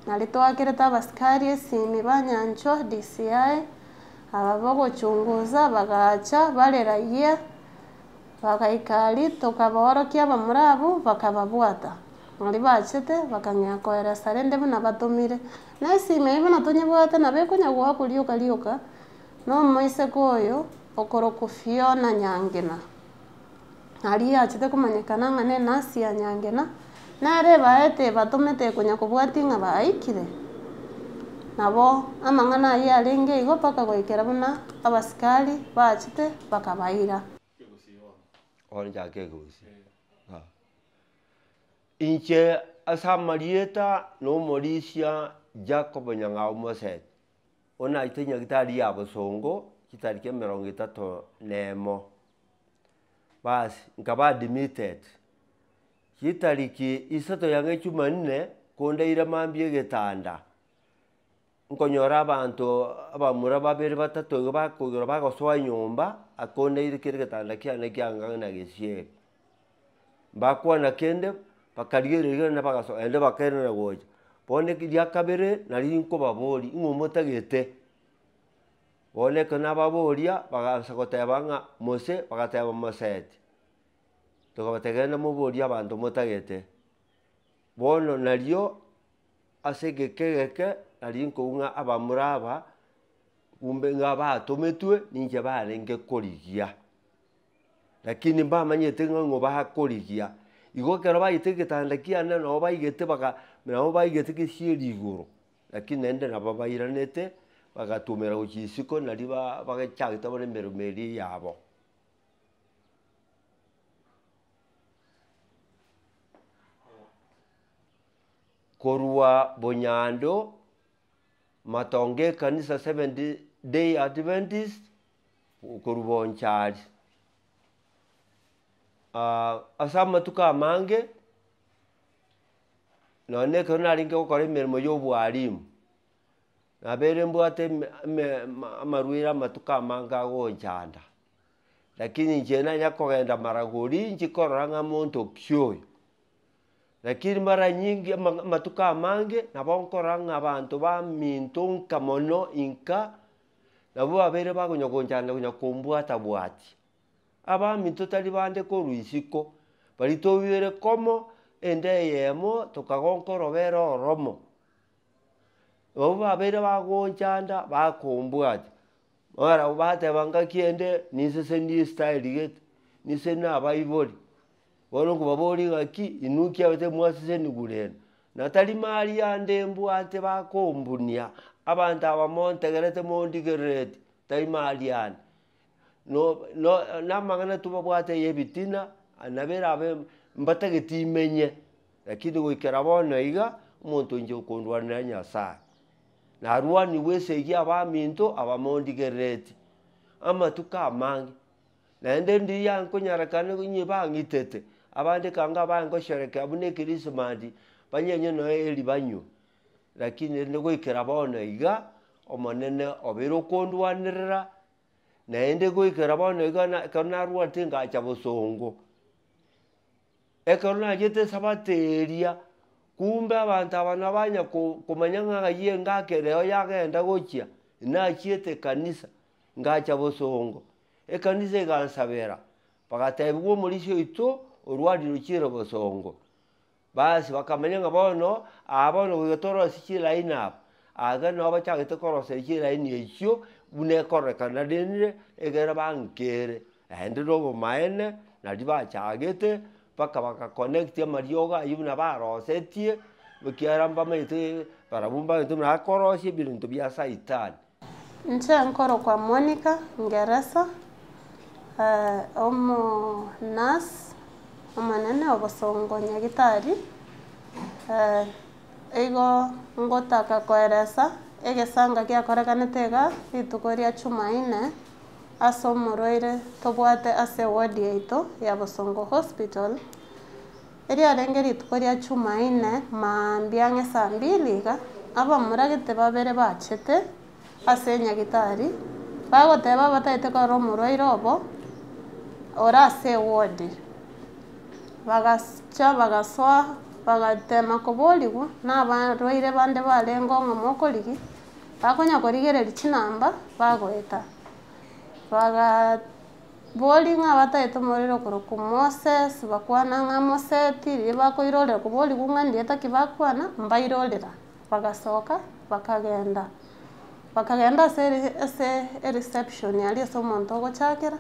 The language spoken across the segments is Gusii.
Nari twakerete abasikari esimi ba Nyanchwa, DCI, aba bagochunguza bagacha bare raia, bagaika aria tokabaorokia abamura abwo bakababwata. Baria bachete bakang'ea koeresa rende buna batomire. Na esimi eyio buna tonyebwate nabo ekonya goakwa rioka rioka, na omoiseke oyo okorokwa Fiona Nyangena. Aria achete komanyekana ng'a nenasi ya Nyangena, nere ebaete ebatomete konya kobwatia ng'a baikire. Nabo amang'ana ayio arenge igo mpaka goikera buna abasikari bachete bakabaira. Bono nchake egusi. Inche ase amarieta na omorisia Jacob Nyang'au Moseti, oyio nachete nyagetari ya bosongo chitariki emerongo etato na emo. Basi nkaba admitted, chitariki isato yang'e jumanne kondaire mambia egetanda, nkonyora abanto abamura babere batato iga bakoigora bagosoa nyomba, akondaire kere egetanda kiane kianga nagesieri. Mbakwana kende, bakarigereria naende bagasoa naende bakairana gocha. Bono eki ria kabere nari nkobaboria ng'o motagete. Bono ekero nababoria, bagaansa goteba ng'a mose, bagateba moseti. Tokabatebia genda moborie abanto motagete. Bono nario ase egeka egeke, nari nkoigwa ng'a abamura aba, kumbe ng'a batometwe, ninche barenge korigia. Lakini mbamanyete ng'a ng'o bakorigia. Igo ekero baete egetanda kiane nabo baigete baka nabo baigete gesieri igoro. Lakini naende nabo bairanete, bagatumera gochia isiko naria ba bagachagete bono emeremo eria yabo. Korwa bonyando, matongo ekanisa Seventh Day Adventist, korwa bonchari. Ase amatuko amange. Nonya na ekero narenge gokora emeremo ya obwalimu, nabeire mbwate eme eme amarwaire amatuko amange agonchanda, lakini inche nanya kogenda maragori nchi korora ng'a monto ki oyo. Lakini mara nyingi ama amatuko amange, nabo nkorora ng'a abanto baminto nka mono inka, nabwo babeire bakonya gonchanda konya kombwata bwatia. Abaminto tari bande korwa isiko, baria tobiire komo enda eyemo tokagonka orobere oromo. Abwo babeire bagonchanda bakombwatia, barabwo bateba ngaki ende ninsesenie estyle gete, ninsesenie abaibori, bono nkobaboria ng'aki inwe nkiabete mwaseseniwu rende, na tari mari ande mbwate bakombunia, abanto aba montegerete mondigerereti, tari mari ande. No no namang'ana tobabwate ya ebitina, nabo erabe mbatageti imenye, lakini goikera bono iga, omonto inche okondwanera Nyasaye. Narwanigwe esegi abaminto aba mondigerereti, amatuko amange, naende ndiria nkonyarekana onye bang'itete, abande kanga baye ngosherekea buna ekerisimasi, banyenye nonya eri banywe, lakini rende goikera bono iga, Omonene obeire okondwanerera. Naende goikera bono iga na ekero narwarete ngacha bosongo, ekero nachete esabato eria, kumbe abanto aba nabanya ko komanya ng'a ng'ai engaki ere yagenda gochia, nachiete ekanisa, ngacha bosongo, ekanisa egansabera, bagatebiwa omorisia oito orwarire ochiire bosongo. Basi bakamanya ng'a bono, aa bono goika torosie chilaini aba, aaga nabo bachagete koroseria chilaini echio, buna ekororekana rende ekere bankere, naende na obomaene, naria bachagete, mpaka baka connect amariogo aywo buna barosetie, ekiagera mbamaete barabwo mbamaete buna bakorosia ebinto bia saitani. Inche nkorokwa Monica Ngeresa, omo nurse omonene o Bosongo Nyagitari, igo ngotaka koeresa egesanga giakorekanete igaa rituko ria Jumanne ase omorwaire tobwate ase eward yaito ya Bosongo Hospital, Eriarenge rituko ria Chumaine, mambia ang'e saa mbili iga, abamura gete babere bachete ase enyagitari, bagoteba abatagete korora omorwaire obo ore ase ewodi. Bagacha bagasoa bagatema koboriwa na abarwaire bande barenge ong'o mokorigia, bakonya korigereria chinamba, bagoeta. Bagaa bori ng'a batagete omorwaire okorokwa Moses, bakwana ng'a Moseti, riria bakoirorera koboriwa ng'a ndieta ki bakwana, mbairorera, bagasoka bakagenda. Bakagenda ase eri ase ereception aria ase omonto ogochakera,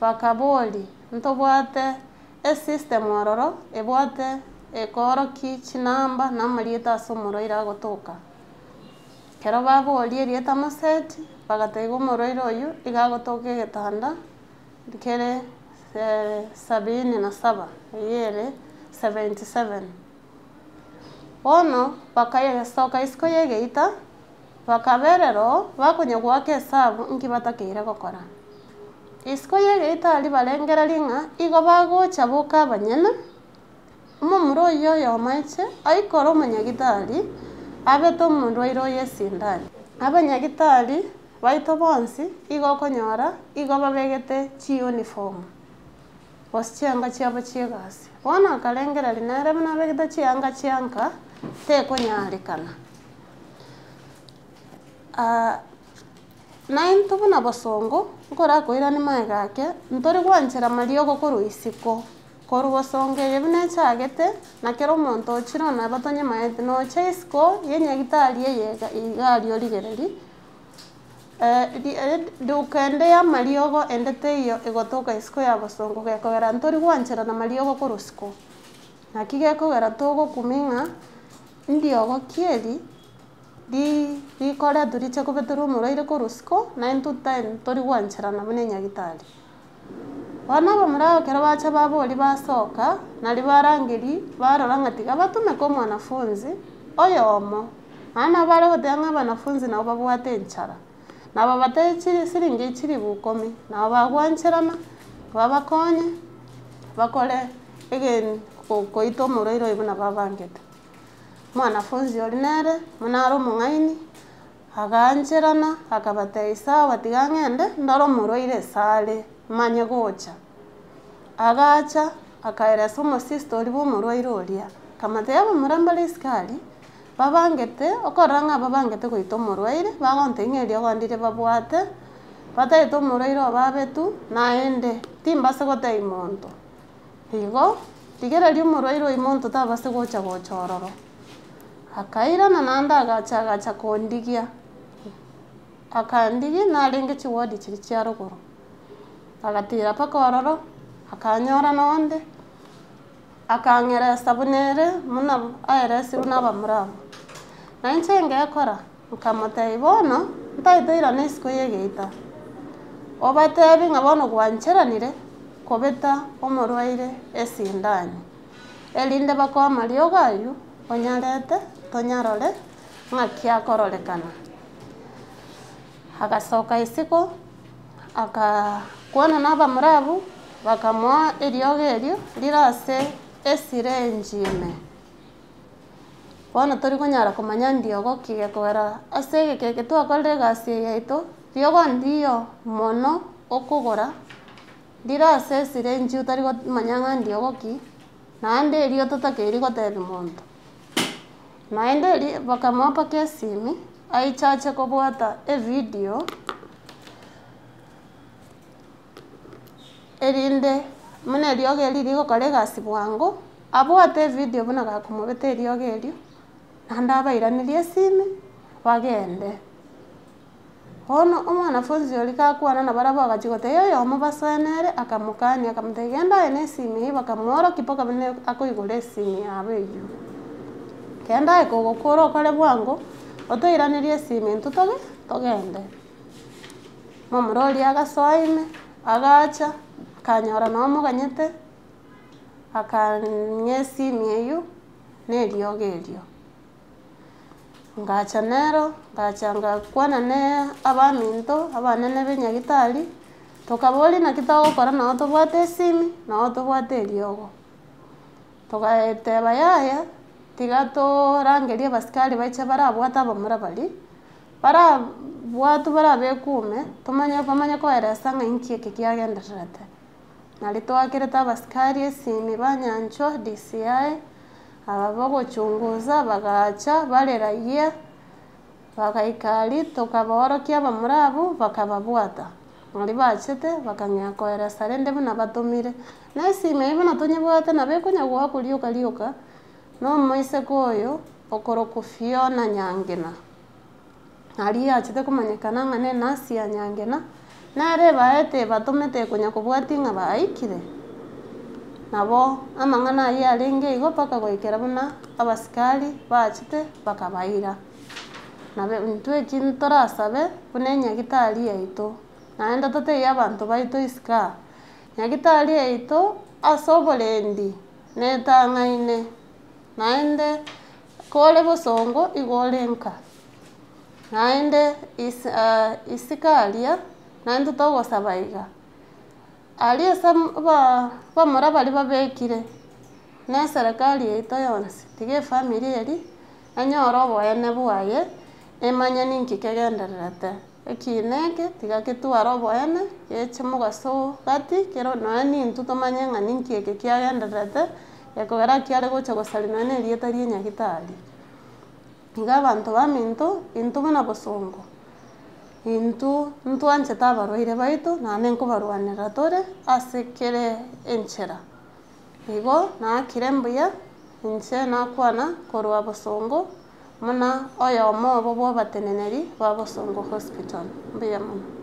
bakaboria, ntobwate esystem ororo ebwate ekoorokia chinamba na amarieta ase omorwaire agotoka. Ekero baboria erieta Moseti, bagatebigwa omorwaire oyio iga agotoka egetanda kere sabini na saba, eyio ere 77. Bono bakayesoka isiko ya egeita, bakaberera oo, bakonya goaka esabu nki batakeire gokora. Isiko ya egeita aria barengereria ng'a igo bagocha boka abanyene, Omomura oyio oyomo aiche aikore omonyagitari, abete omorwaire oye esindani. Abanyagitari baito bonsi igo okonyora igo babegete chiuniform, gose chianga chiabo chi'egasi. Bono akarengereria nere buna abegete chianga chia nka, tekonyarekana. Naintwe buna bosongo, nkorakoiranie magega ake, ntori gwanchera mariogo korwa isiko. Korwa bosongo eye buna echagete, na kera omonto ochire one batonyemaete, nocha isiko y'enyagitari eye iga iga aria origereria, eduka ende y'amariogo ende teiyo egotoka isiko ya bosongo gekogera ntori gwancherana mariogo korwa isiko. Naki gekogera togokumia ng'a ndiogo ki eri. Ri rikoretwe riche kobeterwa omorwaire korwa isiko, naintwe tari tori gwancherana buna enyagitari. Bono abamura aba ekero bacha baboria basoka, naria barangeria, barora ng'a tiga batomeke omwanafunzi oyomo, naende nabo bare goteba ng'a abanafunzi nabo babwate enchara, nabo babatebie chiri siringi chilifu ikomi, nabo bagwancherana, babakonye, bakore egen koita omorwaire oyo buna babangete. Mwanafunzi oria nere, buna are omong'aini, agaancherana, akabatebia sawa tiga ng'ende ndore omorwaire ase are, manye gocha. Agacha, akaeresa omosista oria bwa omorwaire oria, akamotebia abamura mbare isiko aria, babangete, okorora ng'a babangete goita omorwaire, bagontebia ng'a eriogo ndire babwate, batagete omorwaire obo abe tu, naende timbasa gotebia monto. Igo, rigereria omorwaire oyio monto tabase gocha gocha ororo. Akairana naende agacha agacha kondigia, akandigia narenge chiwodi chiria chia rogoro. Agatira mpaka ororo, akanyora nonde, akang'eresa buna ere, buna aeresirwe na abamura abwo. Na inche ngekora, nkamotebia bono, ntagete oirane isiko ya egeita, obatebi ng'a bono gwancheranire. Kobeta omorwaire esindani, erinde bakoe amariogo ayio onyarete tonyarore ng'aki akororekana. Agasoka isiko, akakwana na abamura abwo, bakamoa eriogo erio rire ase esirenji ime. Bono tori konyara komanya ndiogo ki gekogera ase egeka eke twakorire egasi eye yaito, riogo ndiyo mono okogora, rire ase esirenji otari komanya ng'a ndiogo ki, naende erio totakeiri gotebia monto. Naende erio bakamoa mpaka esimi, aiche ache kobwata evidio. Erinde buna eriogo erio rigokora egasi bwango, abwate evidio buna gakomobeta eriogo erio, naende abairanerie esimi, bagende. Bono omwanafunzi oria gakwana nabarabwo agachia gotebia oyomo basoe nere, akamokania akamotebia genda aye na esimi eyio bakamworokia mpaka buna akoigora esimi yabo eyio. Genda aye kogokora okore bwango, otoiranerie esimi intwe toge togende. Momura oria agasoa ime, agacha, akanyora noo omoganyete, akang'a esimi eywo, na eriogo erio. Ngacha nero, ngacha ngakwana na abaminto, abanene ba enyagitari, tokaboria naki togokora noo tobwate esimi, noo tobwate eriogo. Togateba yaya, tiga torangerie abasikari baiche barabwate abamura baria. Barabwatwe barabekwe ime, tomanye bamanye koeresa ng'a inki eke kiagendererete. Nario twakerete abasikari esimi ba Nyanchwa, DCI, Aba bogochunguza bagacha bare raia, bagaika aria tokabaorokia abamura abwo bakababwata. Baria bachete bakang'ea koeresa rende buna batomire. Na esimi eywo buna tonyebwate nabo ekonya goakwa rioka rioka, na omoiseke oyo okorokwa Fiona Nyangena. Aria achete komanyekana ng'a na enasi ya Nyangena, nere ebaete ebatomete konya kobwatia ng'a baikire. Nabo amang'ana ayio arenge igo mpaka goikera buna abasikari bachete bakabaira. Nabo intwe eki ntorasabe buna enyagitari yaito, naende totebie abanto baito isiko aa, nyagitari yaito ase oborendi netang'aine, naende kore bosongo igo ore nka. Naende is isiko aria, naende togosaba iga, aria ase ba bamura baria babekire, na eserekari yaito yonsi, tiga efamiri eria, enyore oboene bwaye, emanye ninki kegendererete. Ekina eke, tiga ketware oboene, geche mogaso gati, kero nonye nintwe tomanye ng'a ninki eke kiagendererete, gekogera kiare gocha gosaria nonye na erieta ria enyagitari. Iga abanto baminto, intwe buna bosongo, intwe ntwanchete abarwaire baito, naende nkobarwanera tore ase kere enchera. Igo naakire mbuya, inche nakwana korwa bosongo, buna oyomo obo bwa obateneneri ba Bosongo Hospital. Mbuya mono.